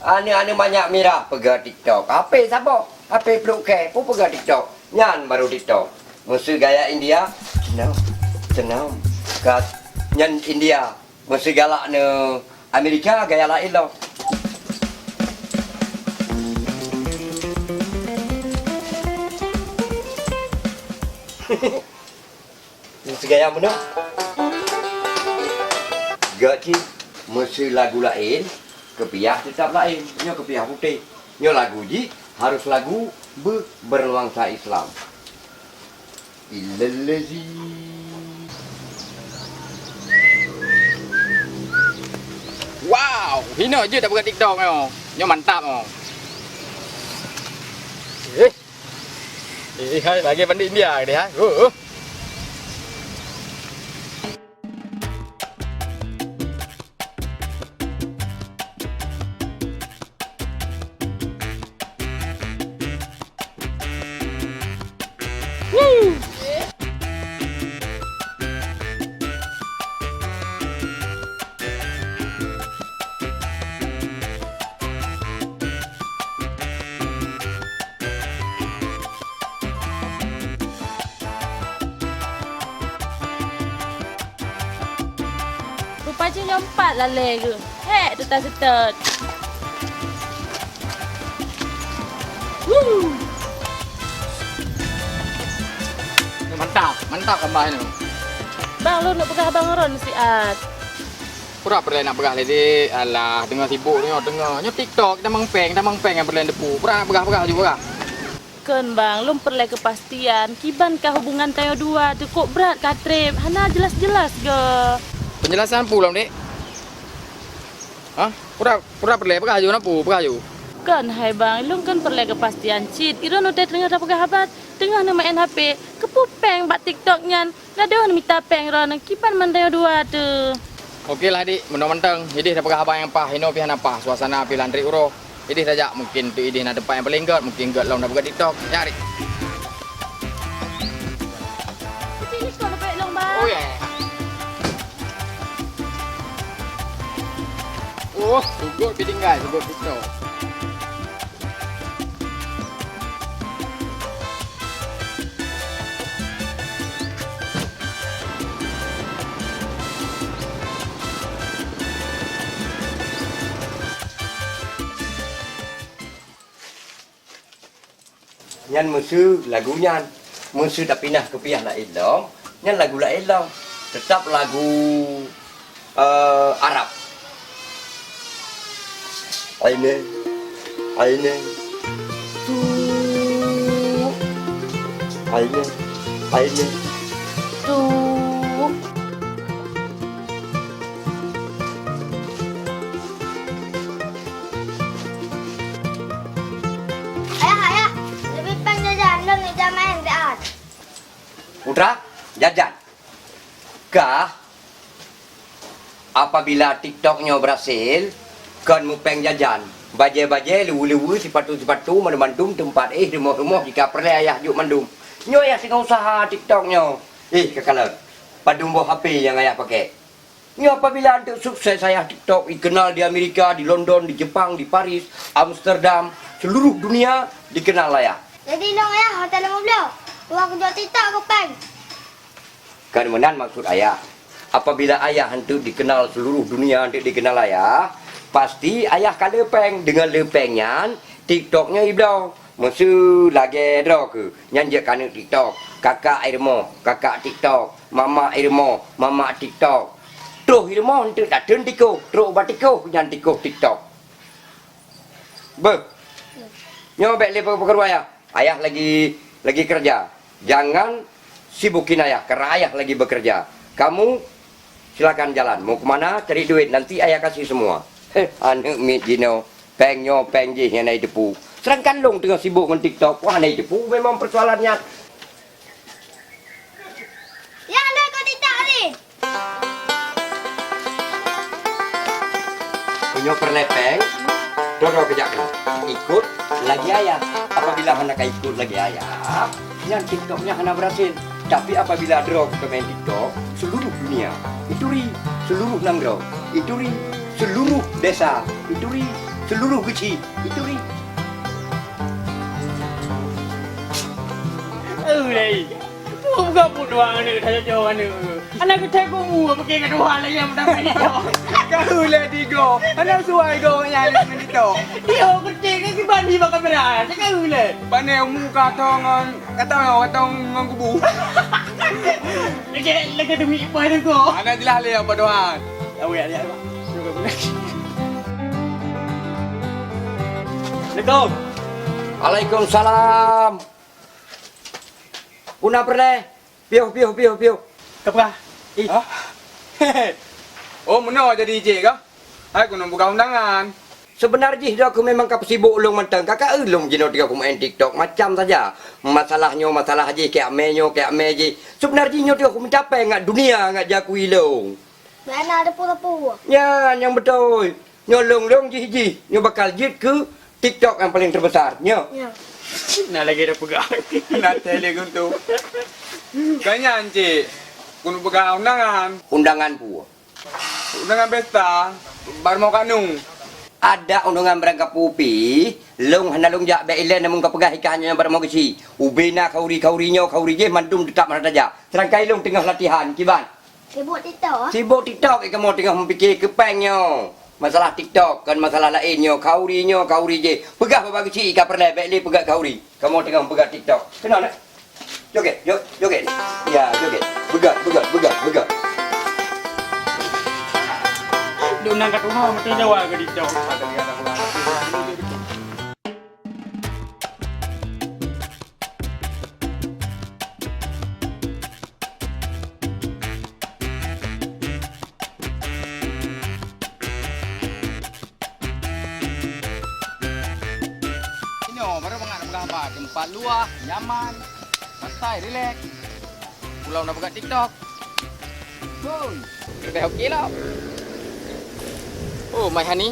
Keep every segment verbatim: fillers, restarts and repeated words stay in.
Aneuk-aneuk manyak mirah peugah TikTok. H P saboh, H P pluek kèe, peue peugah TikTok. Nyan baru TikTok. Meuseu gaya India, tenang, tenang. Kat, nyan India. Meuseu galak neu Amerika, gaya laén lom. Meuseu gaya meunoe. Gak cit, meuseu lagu laén, keupiah teutap laén. Nyoe keupiah putéh. Nyoe lagu jih harus lagu be-, bernuansa Islam. Illallezi. Wow, hinoe jeuet tapeugah TikTok nyoe. Nyoe mantap nyoe. Eh. Eh, hai, lagèe bandum India tadi, ha? Oh, oh. Rupa jih nyoe pat lalè geuh. Hék, teutat-teutat. Woo! Mantap, mantap gambar nyoe. Bang, lôn neuk peugah abang droen siat. Pura peureulèe neuk peugah lé, Dek. Alah, teungoh sibuk nyoe, teungoh. Nyoe TikTok, tamong péng, tamong péng nyang peureulèe neuteupeue. Pura neuk peugah-peugah juga. Kön bang, lôn peureulèe keupastian, kiban ka hubungan tanyoe dua teuh, kok brat ka trép, hana jeulaih-jeulaih geuh. Peunjeulasan peue lom, Dek? Hah? Pura, pura peureulèe peugah aju, na peue peugah aju? Kön hai bang, lôn kön peureulèe keupastian cit. Droeneuh teungoh tapeugah haba, teungoh neumeu'en H P, keupeue péng bak TikTok nyan. Gadôh neumita péng droeneuh, kiban mandai dua teuh. Oke lah, Dik. Meunoe mantong, idéh tapeugah haba nyang paih, inoe pih hana paih, suasana pih lantrek uroe. Idéh tajak, mungkin teuk idéh na teumpat nyang paleng gèt, mungkin gèt lom tapeugah TikTok. Ya, Dik. Tapi ni sekolah baik long, Bang. Oh, ya. Oh, sugôt pih tinggai, sugôt TikTok. Nyan meuseu lagu nyan. Meuseu tapinah keupiah laén lom, nyan lagu laén lom. Teutap lagu, eh, Arab. Aine, aine, tu. Aine, aine, tu. Ayah, ayah, leubeh péng jajan, lôn neuk jak maén beuat. Putra, jajan. Kah, apabila TikTok nyoe berhasil, kon meupéng jajan, bajée-bajée, luweue-luweue, sipatu-sipatu, mandum-mandum, teumpat éh, rumoh-rumoh, jika peureulée ayah jok mandum. Nyoe ayah singoh usaha TikTok nyoe. Éh, kakalon, padum boh H P nyang ayah pakai. Nyoe apabila anteuk sukses ayah TikTok, dikenal di Amerika, di London, di Jepang, di Paris, Amsterdam, seluruh dunia dikenal ayah. Jadi lôn ayah, hotel lima belas. Uang kujok TikTok ke péng? Kan meunan maksud ayah. Apabila ayah anteuk dikenal seluruh dunia, anteuk dikenal ayah, pasti ayah ka le péng. Deungon le péng nyan, TikTok nyoe ibloe. Meuseu lagée droe keuh, nyan jeuet keuneuk TikTok. Kakak i rumoh, kakak TikTok. Mamak i rumoh, mamak TikTok. Troh i rumoh, enteuk tateun tikoh, trok bak tikoh, nyan tikoh TikTok. Beuh. Nyoe bék lé peukeureuh ayah. Ayah lagi, lagi kerja. Jangan sibukin ayah, karena ayah lagi bekerja. Kamu silakan jalan. Mau ke mana, cari duit, nanti ayah kasih semua. Heh, aneuk miet jinoe. Péng nyoe, péng jih nyang na jiteupeue. Sedangkan lôn teungoh sibuk ngon TikTok, wah, na jiteupeue memang persoalan nyan. Ya, na ikot TikTok ni. Meunyoe peureulée péng, doro keujak keunoe. Ikot lagée ayah. Apabila hana ka ikot lagée ayah, nyan TikTok nyan hana berhasil. Tapi apabila droe geumain TikTok, seluruh dunia ituri, seluruh nanggroe ituri, seluruh desa ituri, seluruh geuchik ituri. Uleh. Bukan pun dua aneuk, dah jauh aneuk. Aneuk keutai kubu, apa kira dua lah yang dah main TikTok. Kau lah tiga. Aneuk suai kau yang main TikTok. Dia keutai ke kiban di makan beras. Cakap uleh. Pandai muka tong, kata orang tong ngon kubu. Lagi, lagi demi ipai tu kau. Aneuk jelas leh apa doan. Awek, awek, awek. Assalamualaikum. Waalaikumsalam. Puna peureulée? Piôh, piôh, piôh, piôh. Keubah. Ih. Hah? Oh, meunoe jadi ijek kah? Hai, keuneuk peugah undangan. Seubeuna jih droe keuh memang ka peusibok ulôn mantong. Ka, ka ulôn jinoe tinggai keumaén TikTok macam saja. Masalah nyoe, masalah jih, keu amé nyoe, keu amé jih. Seubeuna jih nyoe tinggai keumeutapée ngat dunia ngat jakui lôn. Bèk na teupeue-teupeue. Nyan nyang beutôi. Nyoe lôn-lôn jih-jih, nyoe bakal jeuet keu TikTok nyang paleng teubesar. Nyoe. Nyoe. Na lagèe dah peugah. Na teuh lé guntu. Ka nyan, Cik. Keuneuk peugah undangan. Undangan peue? Undangan pesta, barmo kanu. Adak undangan barangkapeue pih, lôn hana lôn jak bèk ilèe, namun ka peugah ikan nyoe barmo geuchik. Ubé na khauri-khauri nyoe, khauri jih mandum teutap hana tajak. Seurangkai lôn teungoh latihan, kiban. Sibuk TikTok, ah? Sibuk TikTok, eh, kamoe teungoh meupiké keu péng nyoe. Masalah TikTok, kon masalah laén nyoe. Khauri nyoe, khauri jih. Peugah babah geuchik ka peureulèe, bèk lé peugah khauri. Kamoe teungoh peugah TikTok. Keunoe, nak? Joget, jo-, joget. Ya, joget. Peugah, peugah, peugah, peugah. Dok nan ka tuha, mesti nyawa ke TikTok. Inoe baru mangat peugah haba, teumpat luwah, nyaman, santai, rileks. Pulang na peugah TikTok. Boy, leubeh oke lom. Oh, my honey.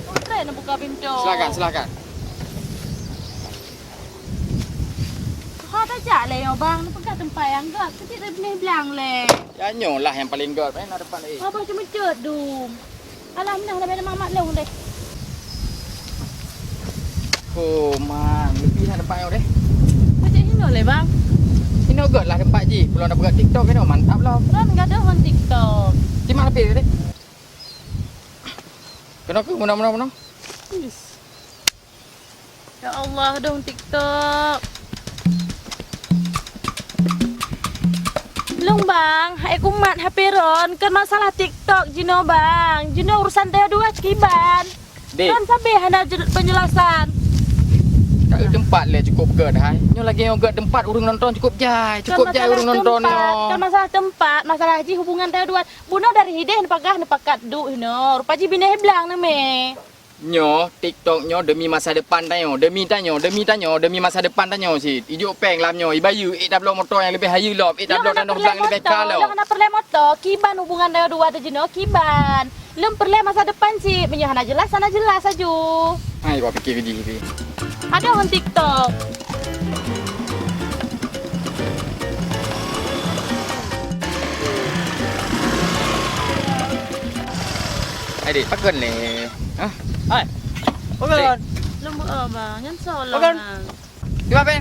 Oh, keren buka pintu. Silakan, silakan. Ho tajak lé nyoe, Bang. Neupeugah teumpat nyang göt. Keucit lé binéh blang lé. Ya, nyoe lah nyang paleng göt. Payah na teumpat laén. Abang cuma cot dum. Alah, meunan, dah beda mamak lôn deh. Oh, man. Leubeh na teumpat nyoe deh. Keucit hinoe lé, Bang. Hinoe göt lah teumpat jih. Pulang na peugah TikTok hinoe, mantap lah. Ron gadoh ngon TikTok. Simak leubeh deh. Keunoe keuh, meunoe, meunoe, meunoe. Is. Ya Allah, dong TikTok. Lôn, Bang, hai kumat H P Ron, kon masalah TikTok jinoe, Bang. Jinoe urusan teuh dua kiban. Dek. Ron sabé hana jel-, penjelasan. Ka eu teumpat lé cukup göt hai. Nyoe lagèe nyoe göt teumpat ureueng nonton cukup jai. Cukup jai ureueng nonton nyoe. Kon masalah teumpat, masalah jih hubungan teuh dua. Bunoe dari hideh neupeugah neupakat duek hinoe. Rupa jih binéh blang neumé. Nyoe, TikTok nyoe demi masa depan tanyoe, demi tanyoe, demi tanyoe, demi masa depan tanyoe cit. Ijok péng lam nyoe, ibayeue, ék tabloe moto nyang leubeh hayeue lom, ék tabloe tanoh blang leubeh ka lom. Lôn hana peureulèe moto, kiban hubungan tanyoe dua teuh jinoe, kiban. Lôn peureulèe masa depan cit, meunyoe hana jeulaih, hana jeulaih aju. Hai, bak pike keudeh pih. Adoh ngon TikTok. Hai, Dik, pakon lé? Hah? Hai. Pakon? Lôn beuo, Bang. Nyan soe lôn, Bang. Kiban pen?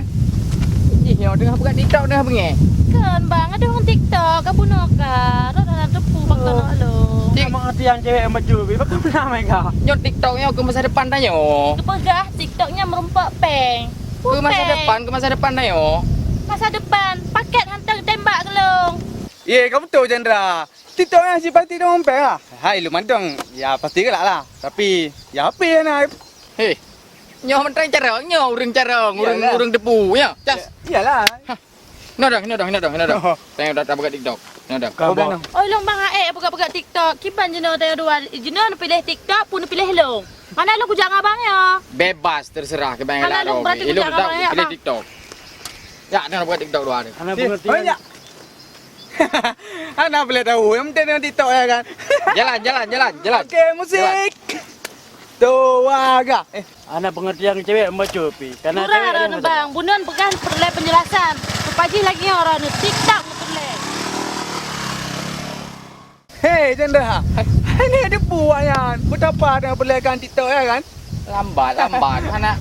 Jih nyoe teungoh peugah TikTok teungoh beungèh. Kon, Bang, adoh ngon TikTok, ka bunoe ka. Rot hana teupeu bak keunoe lôn. Tik- Nama arti yang cewek yang baju, Bi? Pakon pernah main kah? Nyoe TikTok nyoe keu masa depan tanyoe. Geupeugah TikTok nyan meurumpok péng. Keu masa depan, keu masa depan tanyoe. Masa depan, paket hantom tembak keu lôn. Ye, ka beutôi, Chandra. TikTok nyan cit pasti dong péng lah. Hai, lôn mantong, ya pasti galak lah. Tapi, ya H P na. Hei, nyoe mantong carông, nyoe ureueng carông, ureueng, ureueng teupeu, ya. Cas. Iyalah. Hah. Hinoe dong, hinoe dong, hinoe dong, hinoe dong. Tanyoe dah peugah TikTok. Hinoe dong. Oi, lôn Bang Aek peugah-peugah TikTok. Kiban jinoe tanyoe dua, jinoe neupiléh TikTok, peue neupiléh lôn. Mana lôn kujak ngon abang nyoe? Bebas, terserah kiban galak lôn. Berarti kujak ngon abang nyoe, Bang. Piléh TikTok. Ya, tanyoe peugah TikTok dua ni. Hana pengertian. Hana boleh tahu. Yang penting dengan TikTok ya kan. Jalan, jalan, jalan, jalan. Oke, musik. Jalan. Tuaga. Eh, hana pengertian cewek membaca pi. Karena cewek ada masalah. Bang, bunoe peugah peureulèe penjelasan. Pajih lagèe nyoe droeneuh TikTok neupeureulèe. Hei, Chandra. Hana debu awaknyan. Beutapa teungoh peulèe kan TikTok, ya kan? Lambat, lambat. Hana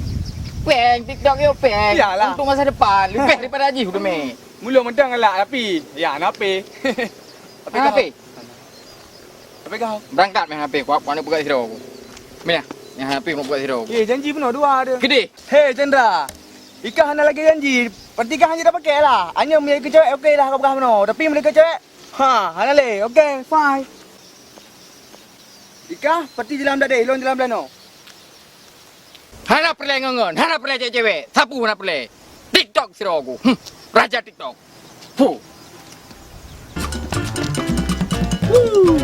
péng TikTok yo péng. Iyalah. Untuk masa depan. Leubèh daripada jih udah meh. Mulo mantong galak tapi. Ya, hana H P. Hana H P? Tapi kau. Berangkat meh H P, kuat, kuat peugah sidroe ku. Meh, nyang H P mau peugah sidroe ku. Eh, janji bunoe dua ada. Keudéh. Hei, Chandra. Ikah hana lagèe janji. Berarti kah hana dak pakai lah. Hanya meunyo keu cewek, oke lah kau peugah bunoe. Tapi meunyo keu cewek, ha, hana lé. Oke, fine. Ikah, berarti jalan beulade, ilôn jalan beulanoe. Hana peureulèe ngon-ngon, hana peureulèe cewek-cewek. Sapeue hana peureulèe. TikTok sidroe ku. Hmm, raja TikTok. Puh. Woo.